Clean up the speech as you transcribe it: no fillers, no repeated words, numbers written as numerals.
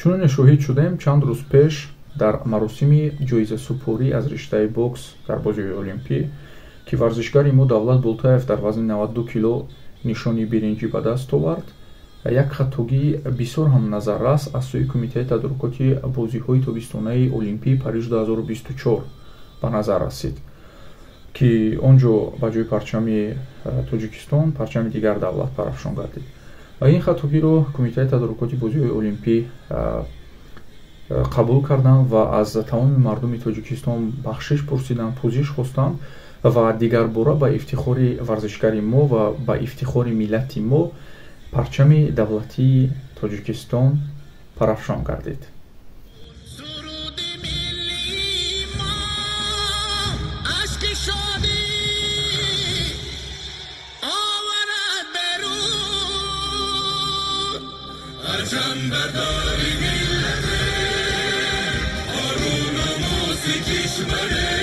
Чуноне шоҳид шудем, чанд рӯз пеш дар маросими ҷоизасупорӣ аз риштаи бокс дар бозиҳои Олимпӣ, ки варзишгари мо Давлат Болтаев дар вазни 92 кило нишони биринҷӣ ба даст овард, як хатогии бисёр ҳам назаррас аз сӯи Кумитаи тадорукоти бозиҳои тобистонаи Олимпии Париж 2024 ба назар расид, ки он ҷо ба ҷои парчами Тоҷикистон парчами дигар давлат парафшон гардид. Ва ин хатогиро Кумитаи тадорукоти бозиҳои Олимпӣ қабул карданд ва аз тамоми мардуми Тоҷикистон бахшиш пурсиданд, пӯзиш хостанд ва дигарбора ба ифтихори варзишгари мо ва ба ифтихори миллати мо парчами давлатии Тоҷикистон парафшон гардид. Суруди миллии мо ашки шодӣ оварад берун. Парчам бардори миллате, ору номуси кишваре.